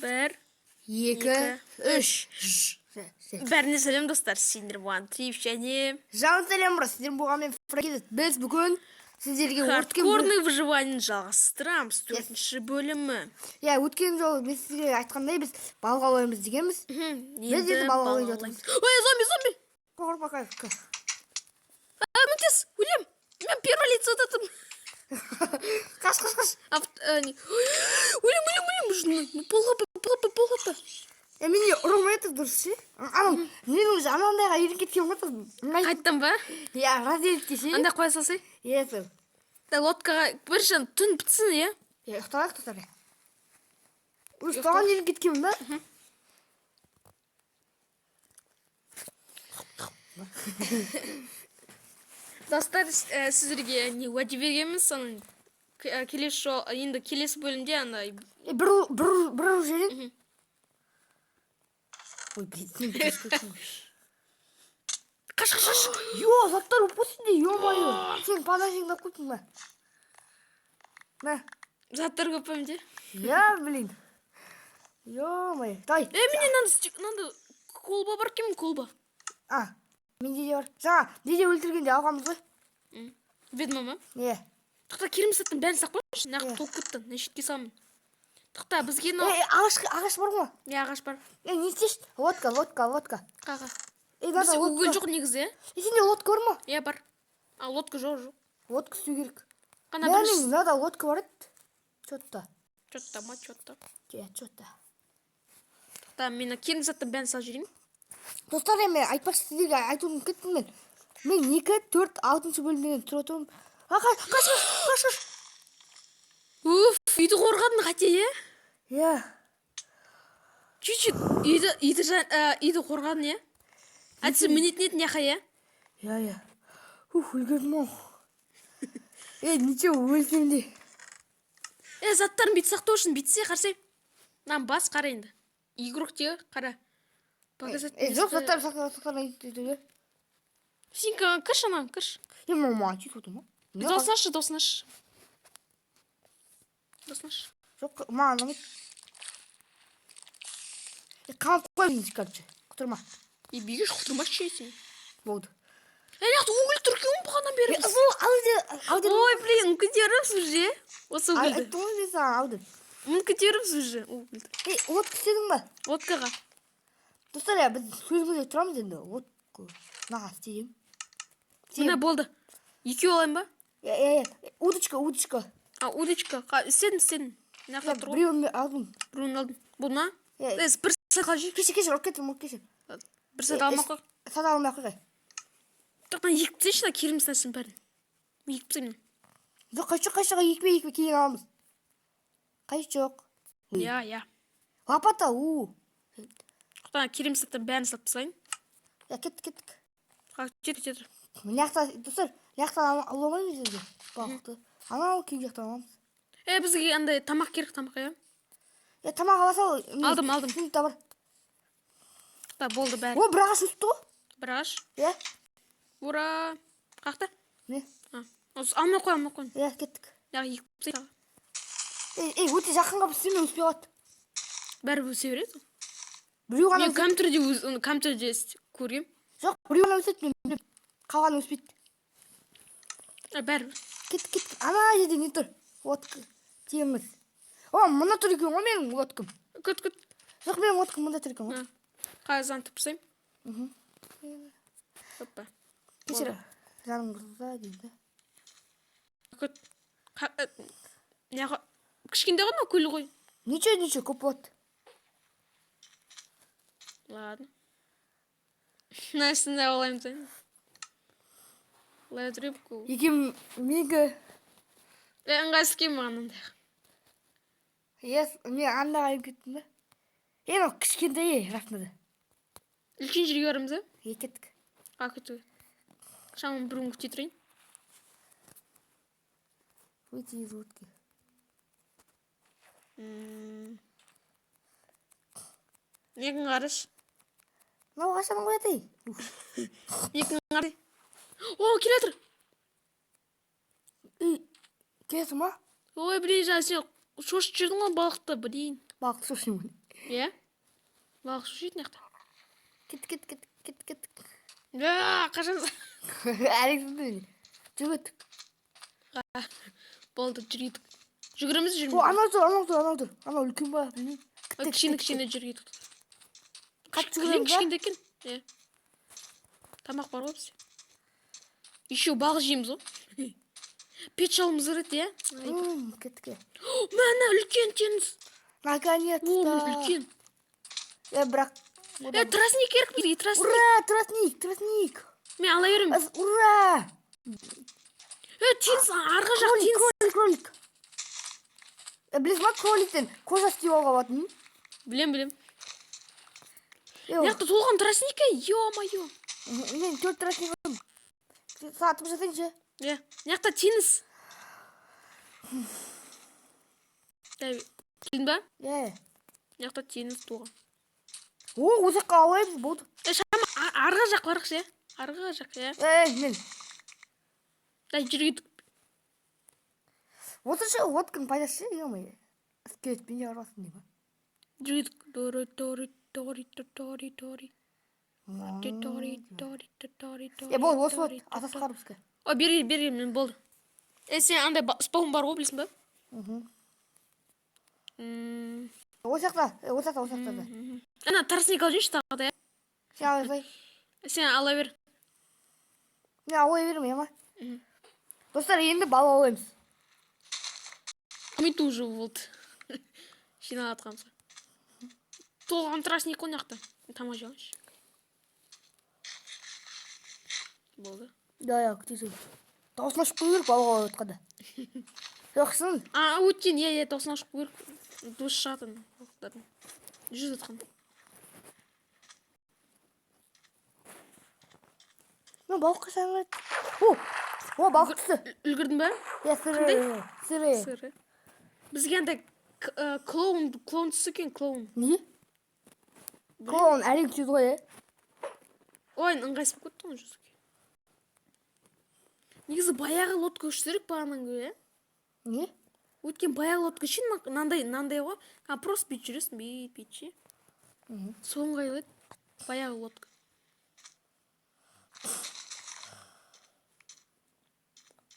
Бір, Екі, екі, үш. Бәріне сәлем, достар. Сендер болған Триф және Жалын сәлем, брат. Сіздер болғанмен Фрагизет. Біз бүгін сіздерге өткен хардкорный выживание жалғастырамыз. Төртінші бөлімі. Иә, өткен жолы мен сізге айтқандай, біз балық аулаймыз дегенбіз. Енді енді балық аулайын балық жатырмыз. аулаймыз. Ой, зомби, зомби! Қорықпа, А, көмектес, өлем. Мен первое лицо тұрмын. Қаш, қаш, қаш. Өлем, өлем, өлем. Пол хп, пол хп, пол хп. Е, менде ұрылмай жатыр дұрыс ше. Анау, мен уже анандайға үйреніп кеткен ғой. Қайттан ба? Иә, разделить ше. Анда қоя салсай. Иә, сол. Да, лодкаға бірінші түн бітсін, иә? Иә, ұйықталайық, достар. Уже соған үйреніп кеткенмін да. Достар, сіздерге не уәде бергенбіз, соның келесі жол, енді келесі бөлімде андай Е, бір бір бір жерден. Ой, блин, сен қаш. Қаш, қаш, қаш. Ё, заттар болып кетті, ё-моё. Сен панажыңды алып қойыпсың ба? Мә. Заттар көп па менде? Я, блин. Ё-моё. Давай. Е, менде мынандай колба бар екен, колба. А, менде де бар. Жаңа, неде өлтіргенде алғанбыз ғой. Ведьма ма? Иә. Тоқта, керемет заттың бәрін салып қойшы. Мына Иә. толып кетті. Мына шетке саламын. Тоқта, бізге Е, мынау е, ағаш, ағаш бар ғой. Не, ағаш бар. Е, не істейші? Лодка, лодка, лодка. Қаға. Е, надо Бізде уголь лодка. жоқ негізі, иә? Е, сенде лодка бар ма? Иә, бар. А, лодка жоқ, жоқ. Лодка істеу керек. Қана Мә, бірінші мен надо лодка бар еді. Чё-то. Чё-то ма, чё-то. Иә, чё-то. Тоқта, мен керемет заттың бәрін салып жіберейін. Достар, е, мен айтпақшы, сіздерге айтуым ұмытып кеттім мен. Мен екі, төрт, алтыншы бөлімнен тұрып отырмын. А, қаш, қаш, қаш, қаш, қаш. Уф, үйді қорғадың қате, иә? Иә. Чуть-чуть үйді қорғадың, иә? Әйтсе мінетін еді мына иә? Иә, иә. Ух, үлгердім ау. Е, ничего, өлсем де. Е, заттарын бүйтіп сақтау үшін бүйтсе, қарасай. Мынаны бас, қара енді. Игрок те, қара. Показать Е, жоқ, место. заттар сақтап сақтап. Сен кірші анаған, кірші. Е, мама, сөйтіп отыр ма? Не? Дауысын ашшы, дауысын ашшы. Дауысын ашшы. Жоқ, маған ұнамайды. Е, қамап қой, короче. Құтырма. Е, бегеш, құтырмашы сен. Болды. Е, мына жақта уголь тұр екен ғой бұғанадан бері. Е, сол, ал де, ал де. Ой, блин, көтеріпсіз уже. Осы угольді. Айттым ғой мен саған, ал деп. Мұны көтеріпсіз уже угольді. Е, лодка істедің ба? Лодкаға. Достар, иә, біз сөзімізде тұрамыз енді. Лодка. На, істеймін. Міне, болды. Екеу алайын ба? Е, е, е, удочка, удочка. А, удочка. Істедім, істедім. Мына жақта тұр ғой. Біреуін мен алдым. Біреуін алдым. Бұл ма? Е. Е, бір сәт қалып жейік. Кеше, кеше, ұрып кеттім, ұрып кеше. Бір сәт алмай қой. Сата алмай ақ қой. Тоқта, екіп тастайыншы мына керемет нәрсенің бәрін. Мен екіп тастаймын. Жоқ, қайшы жоқ, қайшы жоқ, екпе, екпе, кейін аламыз. Қайшы жоқ. Иә, иә. Лопата, у. Тоқта, керемет заттың бәрін салып тастайын. Я, кеттік, кеттік. Қа, жет, жет. Мына жақта, достар, мына жақтан ала алмаймыз енді. Балықты. Анау кей жақтан аламыз. Е, бізге андай тамақ керек, тамақ, иә? Е, тамақ ала сал. Алдым, алдым. Сундукта бар. Тоқта, болды бәрі. О, бір ағаш өсіпті ғой. Бір ағаш. Иә. Ура! Қақта? Не? А, осы алмай қой, алмай қой. Иә, кеттік. Яғы екіп тастайын. Ей, ей, өте жақынға істеме, өспей қалады. Бәрі өсе береді. Біреу ғана Мен өседі. компьютерде оны компьютерде көргем. Жоқ, біреу ғана өседі, мен білемін. Қалғаны өспейді. А, бәрі. Кеттік, кеттік. Ана жерде не тұр? Лодка. Теңіз. О, мына тұр екен ғой менің лодкам. Күт, күт. Жоқ, менің лодкам мында тұр екен ғой. А, қазір антып тастаймын. Опа. Кешір. Жаным құрыса деймін да. Күт. Неға кішкентай ғой мынау көл ғой. Ничего, ничего, көп болады. Ладно. Мына үстінде аулаймыз енді. Ловить рыбку. Екеум менікі. Е, ыңғайсыз екен маған мындай. Иә, мен андаға айырып кеттім да. Е, мынау кішкентай, е, расында да. Үлкен жерге барамыз, ә? Е, кеттік. А, күту. Шамам біреуін күте тұрайын. Выйти из лодки. Екін қарашы. Мынау қашан қояды, ей? Екін қарай. О, келе жатыр. Ей, келесің ба? Ой, блин, жаңа сен шошытып жібердің ғой балықты, блин. Балықты шошимын. Иә, балық су ішеді мына жақта. Кет, кет, кет, кет, кет. Қашан? Әлексің, жүгірдік. Болды, жүрейік, жүгіреміз. О, Жүрмейміз. анау тұр, анау тұр, анау тұр, анау үлкен ба, білмеймін. Кішкене, кішкене жүрейік. Қатты кілең жүгіреміз ба? Кішкентай екен, иә. Тамақ бар ғой бізде, еще балық жейміз ғой, печь алуымыз керек, иә. Ай, Кеттік, е. Міне, үлкен теңіз. Наконец-то. О, міне, үлкен. Е, бірақ Е, тростник керек бізге, тростник. Ура, тростник, тростник. Мен ала беремін. Ура. Е, теңіз, арғы жақ. Кролик. Теңіз. Кролик, кролик. Е, білесің ба, кроликтен кожа істеп алуға болатынын? Білем, білем. Е, Мына жақта толған тростник, е мое. Мен төрт тростник алдым. Сатып жасайыншы. Иә, мына жақта теңіз. Дәй, келдің ба? Е. Мына жақта теңіз толған. О, осы жаққа аулаймыз, болды. Е, шама, арғы жақ барықшы, иә, арғы жақ, иә. Е, мен Дай, жүрейік. Осынша лодканың пайдасы ше, е, скелетпен де араласың деймін. Жүрейік. Дори, дори, дори, дори, дори, дори, дори, дори, дори. Е, болды, осы дори, болады, ата шығар бізге. О, бері, бері, мен болды. Е, сен андай спаун бар ғой, білесің ба? Осы жақта, е, осы жақта, осы жақта да. Ана тростник алып жүрші тағы да, иә. Сен ала бер. Сен ала бер. Мен аулай беремін, иә ма? Достар, енді балық аулаймыз. Минут уже болды жиналып жатқанымызға. Толған тростник қой мына жақта. Тамақ жеп алайыншы. Болды. Да, иә, күтесің. Дауысын ашып қою керек балық аулап жатқанда. Жақсын. А, өткен, иә, иә, дауысын ашып қою керек, дыбыс шығады ана балықтардың жүзіп жатқан. Мен балық қашан келеді? О, о, балық түсті. Үлгердің ба? Иә, сыры. Сыры. Сыры. Бізге андай клоун, клоун түсті екен, клоун. Не? Клоун әрең түседі ғой, е? Ой, ыңғайсыз болып кетті ғой жүзуге. Негізі баяғы лодка күштірек бағанадан гөрі, иә. Не? Өткен баяғы лодка ше, мынандай, мынандай ғой, а просто бүйтіп жүресің, бүйтіп, бүйтіп ше. Сол ыңғайлы еді баяғы лодка.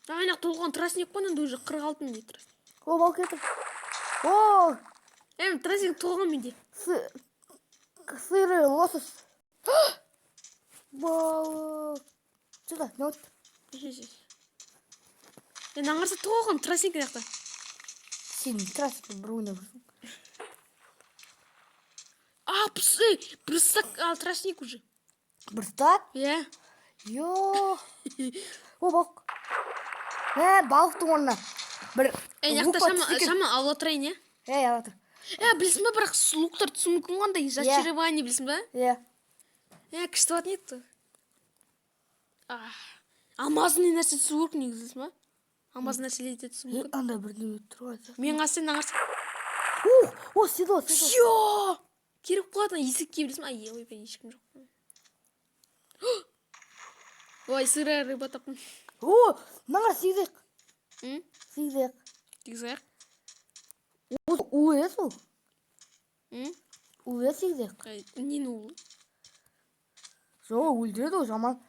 Ана толған тростник қой енді, уже 46 менде тростник. О, балық кетті. О, Эми, тростник толған менде. Сыры лосось. Балық. Что-то, не вот. Е, мынаны қараса, толған тростник мына жақта. Сен тростник бір ойнап жүрсің. А, ей, бір стак, ал, тростник уже. Бір стак? Иә. Йо. О, балық. Мә, балықтың орнына бір Ей, мына лук жақта бар шама, түсті екен. шама алып отырайын, иә. Ей, ала тұр. Е, білесің ба, бірақ луктар түсуі мүмкін ғой, андай зачарование, білесің ба? Иә. Е, күшті болатын еді. Алмазный нәрсе түсу керек негізі, білесің ба? Алмазный нәрселер де түсуі Е, мүмкін. андай бірдеме тұр ғой. Мен қарасам, мына қарасам. О, о, седло, седло. Йо! Керек болады ана есікке, білесің ба? Ай, ойбай, ешкім жоқ. Ой, сырая рыба таптым. О, мына қара, сегіз аяқ. М? Сегіз аяқ. Сегіз аяқ. О, улы, иә, сол. М? Улы, иә, сегіз аяқ. Ай, нені улы? Жоқ, өлтіреді ғой, жаман.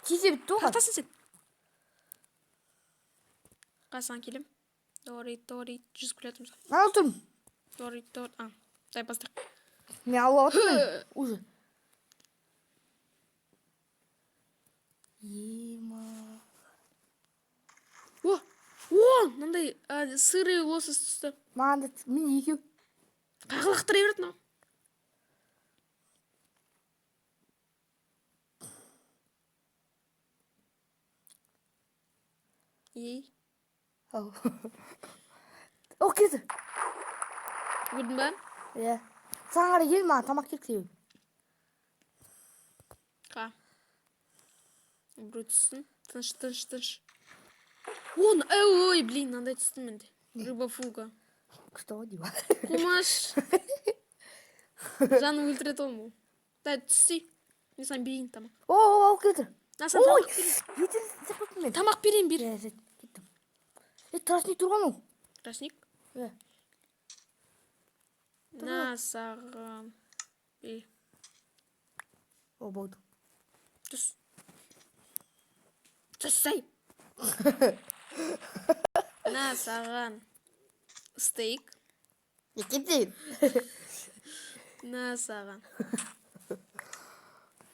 Тисе бітті ғой. Қаяқтасың сен? Қасыңа келем. Дори, дори, жүзіп келе жатырмыз. Ана тұрмын. Дори, дори. А, дай бастайық. Мен аулап отырмын уже. Ема. О, о, мынандай сырый лосось түсті. Маған да мен екеу. Қаяққа лақтыра береді мынау? Ей, Ау. О, кетті. көрдің ба? Иә. Саған қарай кел, маған тамақ керек себебі. Қа. Біреу түссін. Тыныш, тыныш, тыныш. Он, ой, блин, мынандай түсті менде. Рыба фуга. Күшті ғой деймін. Қумаш. Жаным өлтіреді ғой бұл. Дай, түссей. Мен саған берейін тамақ. О, о, алып кетір. На, саған Ой, тамақ берейін. етін істеп қойыппын мен. Тамақ берейін, бер. Иә, иә, кеттім. Е, тростник тұрған ол. Тростник. Иә. На, Саған. И О, болды. Түс. Түссей. На саған стейк. Кетейін. На саған.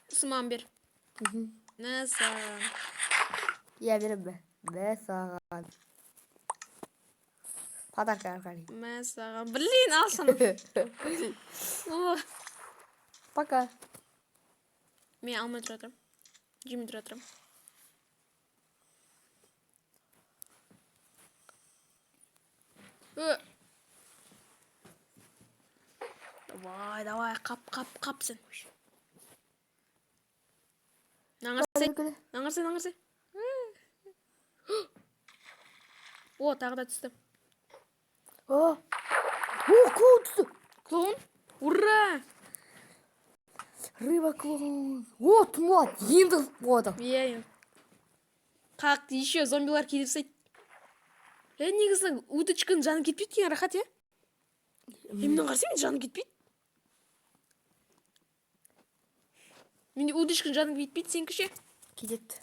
Сосын бер. На саған. Иә, беремін бе. Мә саған. Подарка, Аркадий. Мә саған. Блин, алсana. О. Пока. Мен алмай тұра тұрамын. Жемей тұра тұрамын. Ö. Давай, давай, қап, қап, қап сен. Мынаны қарасай, мынаны қарасай, мынаны қарасай. О, тағы да түсті. О, о, клоун түсті. Клоун? Ура! Рыба клоун. О, тұман. Енді қызық болады. Иә, иә. Қақ, еще зомбилар келіп тастайды. Е, негізі удочканың жаны кетпейді екен, рахат, иә? Е, мынаны қарасай, менің жаным кетпейді. Менде удочканың жаны кетпейді, сенікі ше? Кетеді.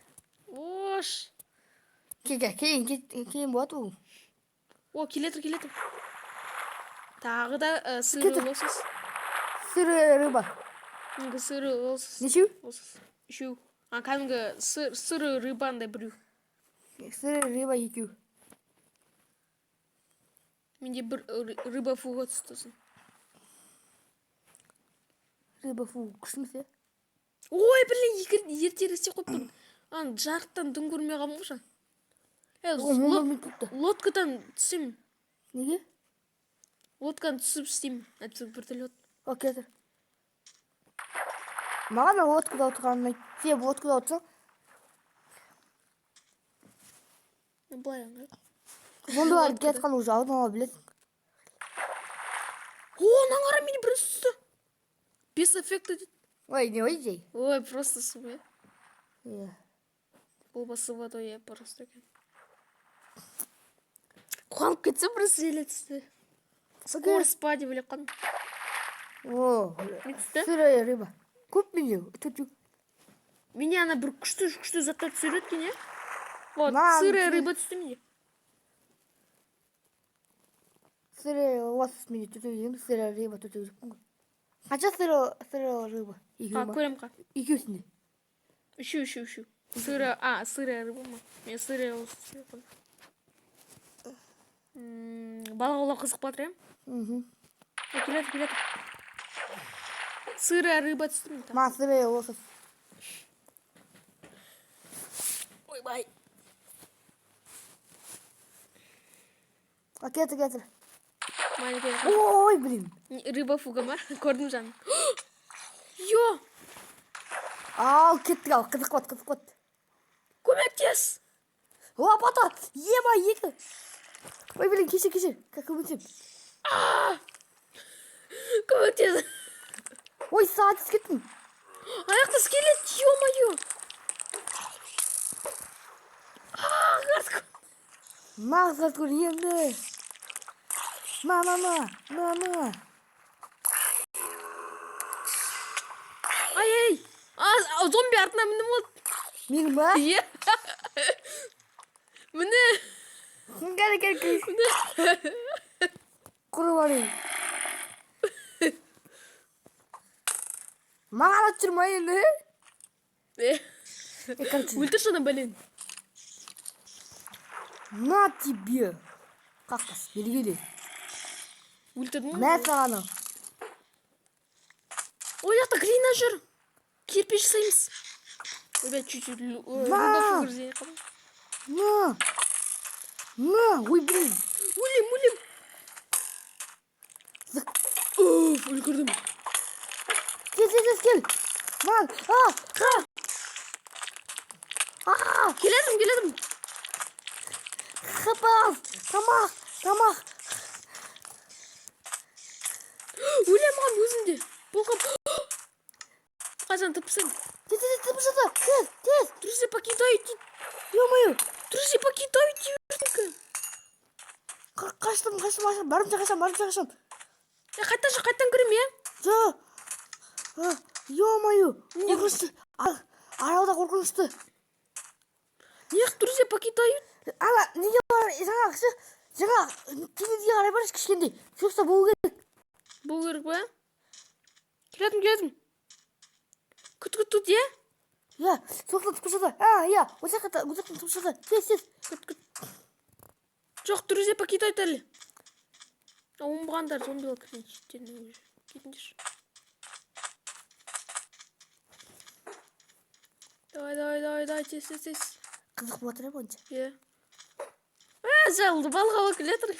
Ош. Кейін, кейін болады ол. О, келе тұр, келе тұр. Тағы да сыры Кетір. Лосос. Сырая рыба. Кәдімгі сыры лосос. Нешеу? Лосос. Үшеу. А, кәдімгі сыры рыба андай біреу. Сырая рыба екеу. Менде бір рыба фуга түсті сосын. Рыба фу, күшті ме? Ой, блин, екі ертерек істеп қойыппын. Ана жарықтан дым көрмей қалдым ғой жаңа. Е, О, мың кетті. Лодкадан түсемін. Неге? Лодкадан түсіп істеймін. Әйтпесе вертолет. О, кетір. Маған да лодкада отырған ұнайды. Сен лодкада отырсаң, Былай ыңғайлы. зомбилар келе жатқан уже алдын ала білесің. О, мынаны қара, менде бір түсті. Без эффекта дейді. Ой, не ой жей. Ой, просто су, иә. Иә. Болмаса водой, иә, просто екен. Қуанып кетсем, бір зеле түсті. Скорость па деп ойлап қалдым. О, Не түсті? сырая рыба. Көп менде, төртеу. Менде ана бір күшті күшті заттар түсіреді екен, иә? Вот, Маған сырая түсті. Рыба түсті менде. Сырая лосось менде төртеу деген, сырая рыба төртеу деппін ғой. Қанша сырая рыба? Екеу Қа, ма? көрем қа. Екеусінде. Үшеу, үшеу, үшеу. Сыра, а, сырая рыба ма? Мен сырая лосось деп қалдым. Балық аулау қызық па иә? Мхм. О, келеді, келеді. Сырая рыба түсті міне. Маған сырая лосось. Ойбай. А, кетір, кетір. Маленькая. Ой, блин. Рыба фуга ма? Көрдім жаным. Йо! Ал, кеттік, ал, қызық болады, қызық болады. Көмектес! Лопата! Ема, екі! Ой, блин, кешір, кешір. Как көмектесем? Көмектес! Ой, саған түсіп кеттім. Аяқта скелет, ё-моё! А, хардкор. Нағыз хардкор енді. На, на, на, на, на. Ай, ай! А, зомби артына міндім ғой. Менің ба? Иә. Міне. Кәне, кәне, кәне. Құрып алайын. Маған атып жүр ма енді? Е, Е, короче, өлтірші ана бәлені. на тебе. Қақпас, бері келе. Өлтірдің Мә ғой. саған ал. Ой, жақта глина жүр. Кирпич жасаймыз. Ойбай, чуть-чуть На! рыба фуга іздей қалдым. На. На, ой, блин. Өлем, өлем. Зық. Уф, үлгердім. Тез, тез, тез, кел. Маған, а, Қа, а, келедім, келедім. Хапас, тамақ, тамақ. Өлем аған өзім де. Болғам. Қазан тыпсың. Тез, тез, тез, тез, тез, тез. Друзья покидают дейді. Ё-моё. Друзья покидают дейді. Қаштым, қаштым, қаштым. Барынша қашам, барынша қашам. Е, қайта Жоқ, қайтадан кіремін, иә. Жоқ. Ё-моё, қорқынышты. Аралда қорқынышты. Неғып друзья покидают? Ана неге бар, жаңағы ше, жаңа теңізге қарай баршы кішкентай. Соқса болу керек. Болу керек па? Келатым, келатым. Күт, күт, күт, иә? Иә, соқса түсіп жатыр. А, иә, осы жақта, осы жақтан түсіп жатыр. Тез, тез. Күт, күт. Жоқ, друзья покидают әлі. Оңбағандар, зомбилар кірген шеттеріне уже. Кетіңдерші. Давай, давай, давай, давай, тез, тез, тез. Қызық болып жатыр, иә, бойынша. Иә. А, жалды балға болып келе жатыр.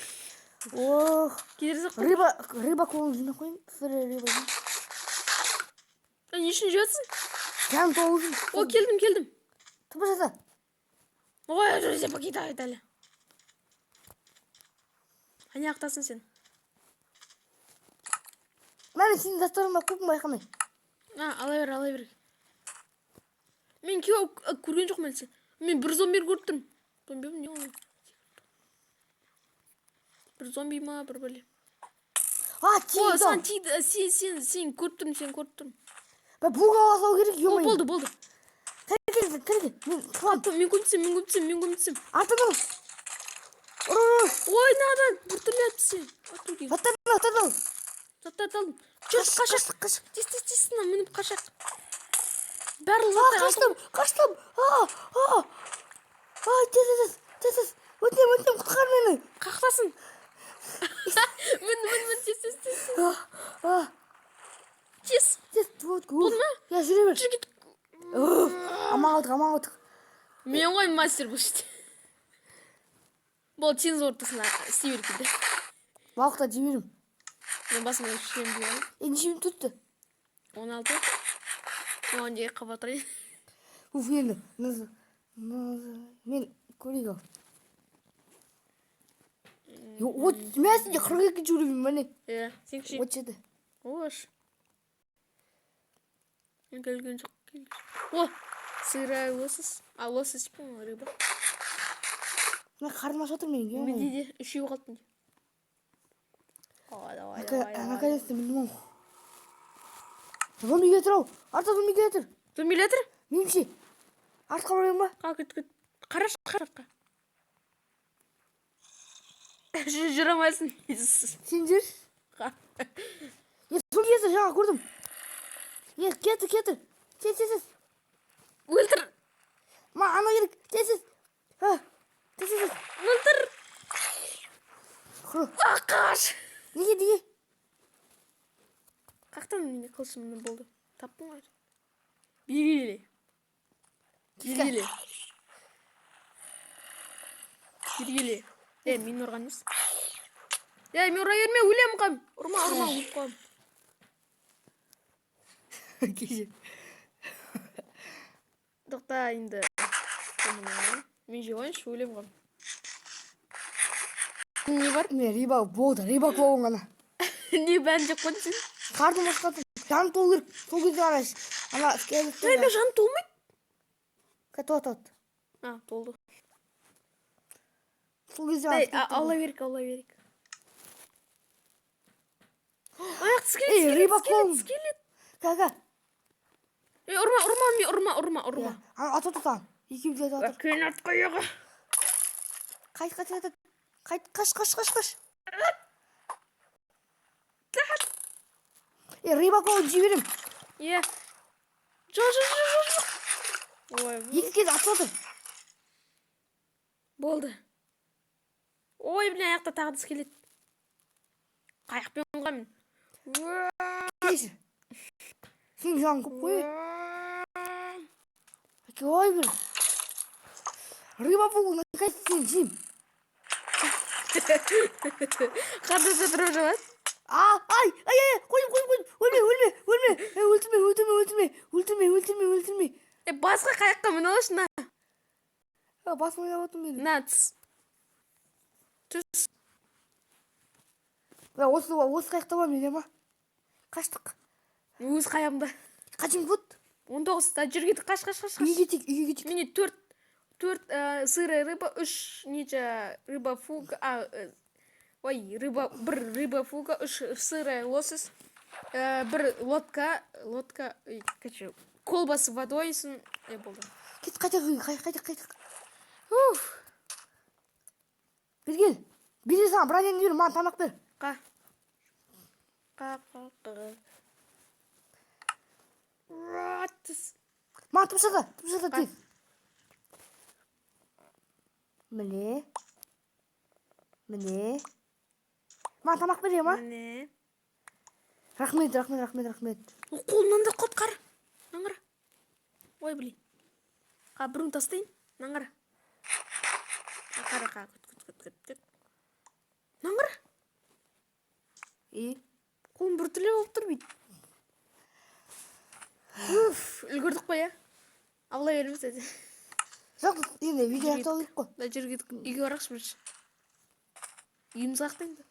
Ох, Келе жатыр. рыба, рыба қолын жинап қояйын. Сыры рыба. Жеймін. А, не үшін жеп жатсың? Жаным толу үшін. О, келдім, келдім. Тып жаса. Ой, друзья покидают әлі. Ане ақтасың сен. Міне, сенің заттарың бар, көп байқамай. А, ала бер, ала бер. Мен кеу көрген жоқпын әлі сен. Мен бір зомби көріп тұрмын. Зомби ме, не ол? Бір зомби ма, бір бәле. А, О, тиді. саған тиді, сен көріп тұрмын, сен көріп тұрмын. Ба, буға ала салу керек, О, ё-моё. болды, болды. Кір, кір, кір, кір. Мен тұрамын. Мен көмектесемін, мен көмектесемін, мен көмектесемін. Артынан. Ұр, ұр, ұр. Ой, надо, біртүрлі атты сен. Ату керек. Заттарын ал, заттарын ал. Заттарды алдым. Жүр, қашақ. Қаштық, қаштық. Тез, тез, тез, мына мініп қашақ. Барлық А, заттар алдым. қаштым, қаштым. А, а. А, тез, тез, тез, тез. Өтінемін, өтінемін, құтқар мені. Қақтасың. Мін, мін, мін, тез, тез, тез. А, а, Тез. тез, вот, Болды ма? Иә, жүре бер. Жүр, кет. Уф, аман қалдық, аман қалдық. Мен ғой мастер бұл жерде. Болды, теңіз ортасына істей бер кейде. Балықта жей беремін. Мен басыма үшем деймін. Е, неше минут өтті? 16. Оған дейін қабат отырайын. Уф, енді. Мен көрейік ал. От, мен сенде 42-ші уровень, міне. Иә, сен кіші. 37. Ош. Мен келген жоқ. Келген жоқ. О, сырая лосось. А, лосось, по-моему, рыба. Мен қарным ашып отыр менің. Менде де үшеу қалды менде. О, давай, давай, давай. Наконец-то міндім ау. Зомби келе ау. Артта зомби келе жатыр. Зомби келе жатыр? Меніңше. Артқа барайын ба? Қа, күт, күт. Қарашы, қара артқа. Жүре алмайсың. Сен жүр. Қа. Е, зомби келе жатыр, жаңа көрдім. Е, кетір, кетір. Тез, тез, тез. Өлтір. Маған ана керек. Тез, тез. А, тез, тез, тез. Өлтір. Құр. А, қаш. Неге, неге? Қақтан менде қылышым міне болды. Таптың ғой. Бері келе. Бері келе. Бері келе. Е, мен ұрған емес. Е, мен ұра берме, өлемін қам. Ұрма, ұрма, өліп қаламын. Кешір. Тоқта енді. Мына. Мен жеп алайыншы, өлемін қам. Не бар? Мен рыба болды, рыба клоун ғана. Не бәрін жеп қойдың сен? Қарным ашып жатыр. Жаным толу керек. Сол кезде ана ана скелет. Ей, мен жаным толмайды. Тоқ, тоқ. А, толды. Сол кезде ана Ей, скелет. ала берейік, ала берейік. Аяқ скелет, Ей, скелет, рыба скелет, клоун. скелет. Ка, ка. Ей, ұрма, ұрма, мен ұрма, ұрма, ұрма. Ана атып отыр саған. Екеуміз де атып отыр. Әкең атқа аяғы. Қайт, қайт, қайт. Қайт, қаш, қаш, қаш, қаш. Е, рыба клоун жей беремін. Е. Жоқ, жоқ, жоқ, жоқ, жоқ. Ой, Екі кез атып отыр. болды. Ой, блин, аяқта тағы да скелет. Қаяқпен ұнғанмын. Кешір. Сенің жаның көп қой. Әке, ой бір. Рыба клоун, наконец-то сені жеймін. Қандай тұрып жабады? А, ай, ай, ай, қойдым, қойдым, қойдым. Өлме, өлме, өлме. Ей, өлтірме, өлтірме, өлтірме. Өлтірме, өлтірме, өлтірме. Е, басқа қаяққа міне алшы, на. А, басым ойнап отырмын мен. На, түс. Түс. Мына осы қаяқта бар менде ма? Қаштық. Өз қаяғымда. Қанша минут болды? 19. Да, жүр кеттік, қаш, қаш, қаш, қаш. Үйге кетейік, үйге кетейік. Міне төрт сырая рыба, үш нече рыба фуг, а, Ой, рыба, бір рыба фуга, үш сырая лосось, бір лодка, лодка, ой, короче, колба с водой, сосын болды. Кет, қайта, қайта, қайта. Уф. Бері кел. Бері, саған броняны бер, маған тамақ бер. Қа. Қа, қа, қа. Ра, тіс. Маған тып жаса, тып жаса тез. Міне. Міне. Маған тамақ бере ма? Міне. Рахмет, рахмет, рахмет, рахмет. О, қолымнан да қалды, қара. Мынаны қара. Ой, блин. Қа, біреуін тастайын. Мынаны қара. Қа, қара, қара. Күт, күт, күт, күт, күт. Мынаны қара. И? Қолым біртүрлі болып тұр бүйтіп. Уф, үлгердік қой, иә? Аулай береміз деді. Жоқ, енді видео аяқтау керек қой. Да, жерге үйге барайықшы бірінші. Үйіміз қаяқта енді?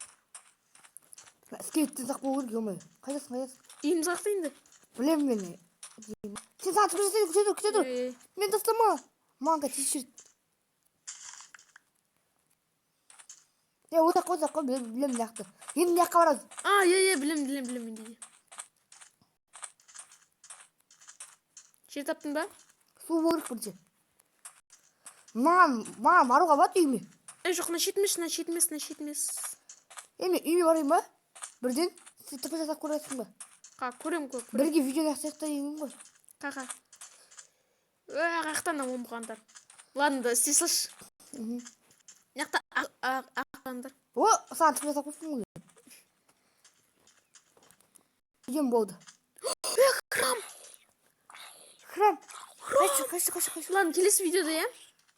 Скелеттен сақ болу керек, ё. Қайдасың, қайдасың? Үйіміз қаяқта енді? Білемін мен. Сен саған тып жасайды, күте тұр, күте тұр. Ей, Мен тастама. Маған тиісіп жүрді. Е, о жаққа, о жаққа, білемін, білемін мына жақты. Енді мына жаққа барамыз. А, иә, иә, білемін, білемін, білемін мен де. Жер таптың ба? Су болу керек бірінші. Маған баруға болады үйіме. Е, жоқ, мына шет емес, мына шет емес, мына шет емес. Е, мен үйіме барайын ба? Бірден сен тп жасап көресің ба? Қа, көрем, көр, көрем. Бірге видеоны аяқтайық та деген ғой. Қа, қа. Ө, қаяқтан оңбағандар. Ладно, да, істей салшы. Мхм. Мына жақта ақ, ақ, ақ. О, саған тп жасап қойыппын ғой. Видеом болды. Храм! Храм. Қайшы, қайшы, қайшы, қайшы. Ладно, келесі видеода, иә?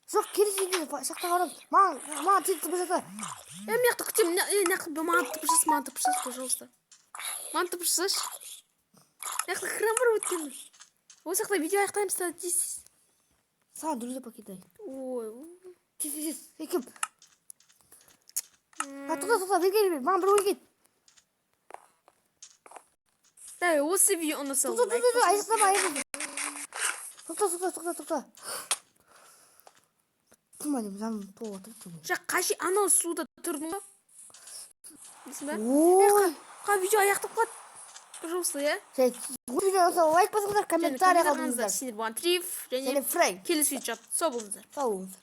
Жоқ, келесі видеода шақтаға барамыз. Маған тез тп жаса. Е, мына жақта күтемін. Е, мына жақта маған тп жаса, маған тп жаса, пожалуйста. Маған тп жасашы. Мына жақта храм бар өйткені. Осы жақта видео аяқтаймыз да, тез, тез. Саған друзья покидай. Ой. Тез, тез, тез. Ей, кім? А, тоқта, тоқта, бері кел, маған бір ой кел. Да, осы видео ұнаса, Тоқта, лайк тоқта, тоқта, басыңыз. аяқтама, аяқтама. Тоқта, тоқта, тоқта, тоқта. Тума деймін, жаным толып жатыр. Жақ, қаши анау суда тұрдың ғой. Білесің ба? Ой. Қа, видео аяқтап қалады. Пожалуйста, иә? Жай, осы видео ұнаса лайк басыңыздар, Және комментарий комментарий қалдырыңыздар. Сендер болған Триф және Және Фрэнк. келесі видео. Сау болыңыздар. Сау болыңыздар.